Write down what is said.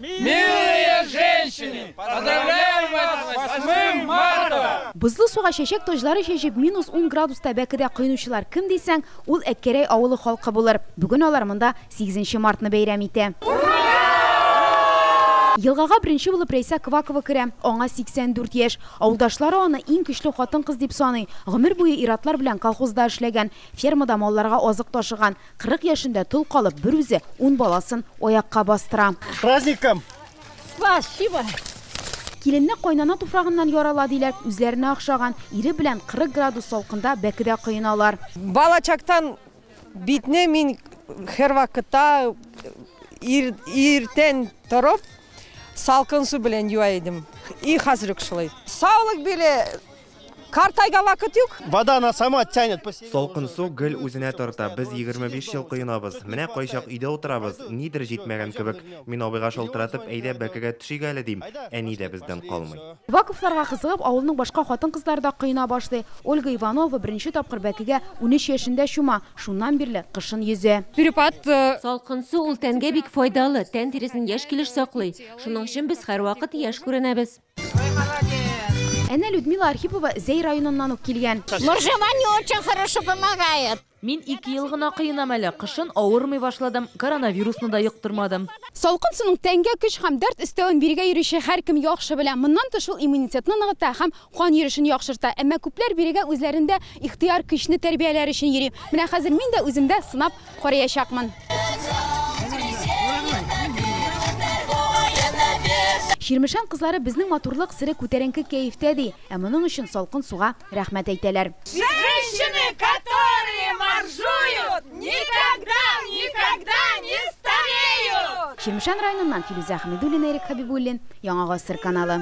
Милые женщины, поздравляем вас с 8 марта! Бозлы суга чәчәк таҗлары чәчеп, минус 10 градуста бәкедә коенучылар кем дисәң, ул Әккәрәй авылы халкы булыр. Бүген алар монда 8 мартны бәйрәм итә. Елгага беренче булып Рәйсә Квакова керә. Аңа 84 яшь. Авылдашлары аны иң көчле хатын-кыз дип саный. Гомер буе ир-атлар белән колхозда эшләгән, фермада малларга азык ташыган. 40 яшендә тол калып, берүзе 10 баласын аякка бастыра. С праздником! Спасибо! Киленне кайнана туфрагыннан ярала диләр. Үзләренә охшаган ире белән 40 градус салкында бәкедә коеналар. Балачактан битне мин һәрвакытта иртән торып салкын су белән юа идем. И хәзер үк шулай. Саулык бирә, картайга вакыт юк. Вода она сама тянет по себе. Салкын су гел үзенә тарта. Без 25 ел коенабыз. Менә кайчак өйдә утырабыз, нидер җитмәгән кебек. Мин абыйга шалтыратып, әйдә бәкегә төшик әле дим. Әни дә бездән калмый. Кваковларга кызыгып, авылның башка хатын-кызлары да коена башлый. Ольга Иванова беренче тапкыр бәкегә 13 яшендә чума. Шуннан бирле кышын йөзә. Перепад Салкын су ул тәнгә бик файдалы, тән тиресен яшь килеш саклый. Шуның өчен без һәрвакыт яшь күренәбез. Әнә Людмила Архипова Зәй районыннан ук килгән. Моржевание очень хорошо помогает. Мин 2 ел гына коенам әле. Кышын авырмый башладым, коронавирусны да йоктырмадым. Салкын суның тәнгә көч һәм дәрт өстәвен бирегә йөрүче һәркем яхшы белә. Моннан тыш ул иммунитетны ныгыта һәм кан йөрешен яхшырта. Әмма күпләр бирегә үзләрендә ихтыяр көчне тәрбияләр өчен йөри. Менә хәзер мин дә үземдә сынап караячакмын. Чирмешән кызлары безнең матурлык сере күтәренке кәефтә ди. Ә моның өчен салкын суга рәхмәт әйтәләр. Женщины, которые моржуют, никогда, никогда не стареют! Чирмешән районыннан Филүзә Хәмидуллина, Эрик Хабибуллин, Яңа Гасыр каналы.